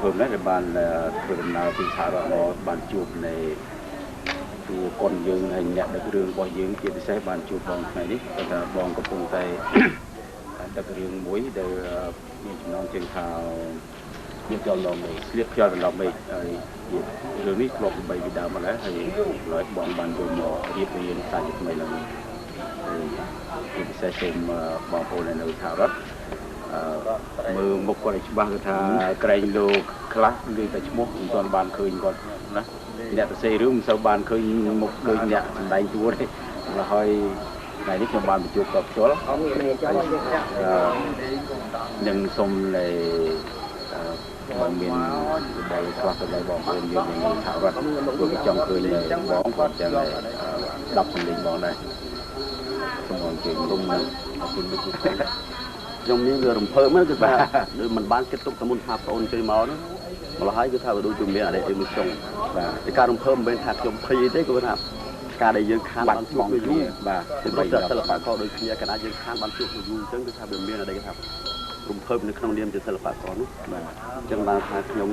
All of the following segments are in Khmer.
ភើបណាស់ដែលបានធ្វើដំណើរពីសហរដ្ឋមកបានជួបនៅតួកុនយើងហើយអ្នកដឹករឿងរបស់យើងជាពិសេសបានជួបបងថ្ងៃនេះគាត់ថាបងកំពុងតែដឹករឿងមួយដែលមានចំណងជើងថាស្លៀកខ្យល់ដមេស្លៀកខ្យល់ដមេហើយរឿងនេះធ្លាប់ល្បីពីដើមមកហើយហើយឡើយបងបានយកមករៀបរៀងសាជាថ្មីឡើងវិញហើយជាពិសេសសូមបងប្អូននៅសហរដ្ឋមើលមុខគាត់ឲ្យច្បាស់គឺថាក្រែងលោកខ្លះឮតែឈ្មោះមិនទាន់បានឃើញគាត់ណាអ្នកសរសេររឿងមិនសូវបានឃើញមុខដូចអ្នកសម្ដែងតួទេហើយថ្ងៃនេះខ្ញុំបានបញ្ជួបគាត់ផ្ទាល់និងសូមលេបងមានដែលខ្លះទៅដល់បងប្អូនយើងនៅសហរដ្ឋព្រោះគេចង់ឃើញបងគាត់ទាំងស្ដាប់សម្លេងបងដែរសូមអញ្ជើញរុំអរគុណលោកខ្ញុំនេះវារំភើបមែនគឺថាដូចមិនបានគិតទុកតែមុនថាបងអូនជួយមកនោះម្ល៉េះហើយគឺថាវាដូចជាមានអរិយអីមួយចុងបាទតែការរំភើបមិនមែនថាខ្ញុំភ័យទេគឺថាការដែលយើងខានបានជួបវាយូរបាទពីព្រោះសិល្បករដូចគ្នាកាលណាយើងខានបានជួបវាយូរអញ្ចឹងគឺថាវាមានអរិយគេថារំភើបនៅក្នុងនាមជាសិល្បករនោះបាទអញ្ចឹងបានថាខ្ញុំ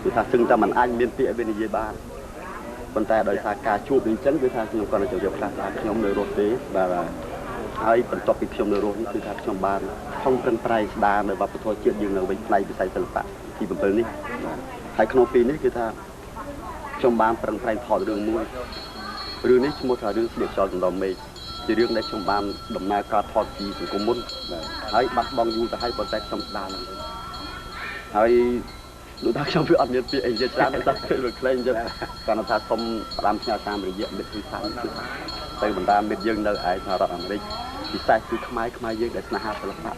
គឺថាសឹងតែមិនអាចមានពាក្យឲ្យវានិយាយបានប៉ុន្តែដោយសារការជួបនេះអញ្ចឹងគឺថាខ្ញុំគាត់ទៅជម្រាបខ្លះថាខ្ញុំនៅរស់ទេបាទបាទហើយបន្ទាប់ពីខ្ញុំនៅរស់នេះគឺថាខ្ញុំបានខំប្រឹងប្រែងស្ដារនៅវប្បធម៌ជាតិយើងនៅវិញផ្នែកវិស័យសិល្បៈទី7នេះហើយក្នុងពេលនេះគឺថាខ្ញុំបានប្រឹងប្រែងថតរឿងមួយរឿងនេះឈ្មោះថារឿងស្លៀកខ្យល់ដណ្ដុំមេឃជារឿងដែលខ្ញុំបានដំណើរការថតពីសង្គមមុនហើយបាត់បង់យូរទៅហើយប៉ុន្តែខ្ញុំស្ដារឡើងវិញហើយដូចថាខ្ញុំវាអត់មានពាក្យអីនិយាយច្រើនតែពេលវាខ្លីអញ្ចឹងគាត់ថាសុំផ្ដាំផ្ញើតាមរយៈមិត្តទូរស័ព្ទគឺទៅបណ្ដាមិត្តយើងនៅឯសហរដ្ឋអាមេរិកពិសេសគឺខ្មែរខ្មែរយើងដែលស្នេហាសិល្បៈ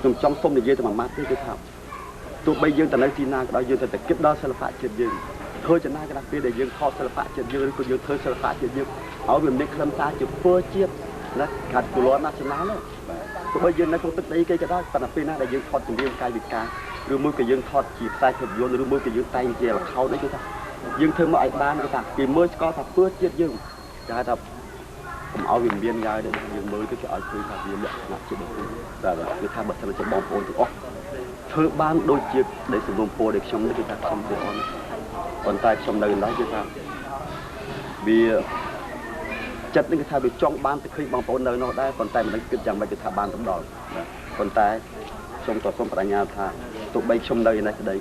ខ្ញុំចង់សុំនិយាយតែមួយម៉ាត់ទេគឺថាទោះបីយើងទៅនៅទីណាក៏ដោយយើងត្រូវតែគិតដល់សិល្បៈជាតិយើងធ្វើចំណាយក៏ដល់ពេលដែលយើងថតសិល្បៈជាតិយើងឬក៏យើងធ្វើសិល្បៈជាតិយើងឲ្យវាមានខ្លឹមសារជាពើជាតិណាខាត់គូលណាសិណានោះទោះបីយើងនៅក្នុងទឹកដីគេក៏ដោយប៉ុន្តែពេលណាដែលយើងថតចម្រៀងកាយវិការឬមួយក៏យើងថតជាខ្សែភាពយន្តឬមួយក៏យើងតែងជាល្ខោនអីគឺថាយើងធ្វើមកឲ្យបានគឺថាគេមើលស្គាល់ថាពើជាតិយើងគេហៅថាកុំឲ្យវាមានយ៉ាយដែលយើងមើលទៅគេឲ្យឃើញថាវាលក្ខណៈជាដទៃបាទគឺថាបើសិនជាបងប្អូនទាំងអស់ធ្វើបានដូចជាដែលសំណូមពរដែលខ្ញុំនេះគឺថាខ្ញុំទេអត់ប៉ុន្តែខ្ញុំនៅឡើយគឺថាវាចិត្តនេះគឺថាវាចង់បានទៅឃើញបងប្អូននៅនោះដែរប៉ុន្តែមិនដឹងគិតយ៉ាងម៉េចគឺថាបានទៅដល់ប៉ុន្តែខ្ញុំក៏សូមបដិញ្ញាថាទោះបីខ្ញុំនៅឯនេះក្តី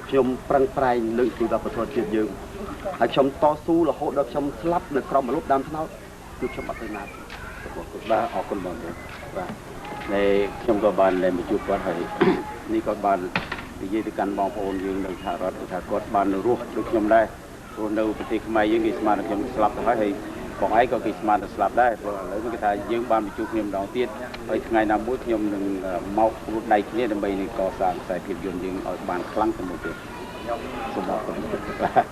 ខ្ញុំប្រឹងប្រែងលើកពីវប្បធម៌ជាតិយើងហើយខ្ញុំតស៊ូរហូតដល់ខ្ញុំស្លាប់នៅក្រោមម្លប់ដើមត្នោតគឺខ្ញុំអត់ទៅណាទេបាទអរគុណបងបាទហើយខ្ញុំក៏បានមកជួបគាត់ហើយនេះក៏បាននិយាយទៅកាន់បងប្អូនយើងនៅសហរដ្ឋថាគាត់បានរស់ដូចខ្ញុំដែរព្រោះនៅប្រទេសខ្មែរយើងគេស្មានតែខ្ញុំស្លាប់ទៅហើយហើយបងឯងក៏គេស្មានតែស្លាប់ដែរព្រោះឥឡូវគេថាយើងបានមកជួបគ្នាម្ដងទៀតហើយថ្ងៃណាមួយខ្ញុំនឹងមករួចដៃគ្នាដើម្បីនឹងកសាងខ្សែភាពយន្តយើងឲ្យបានខ្លាំងទៅមុខទៀតសូមអរគុណបាទ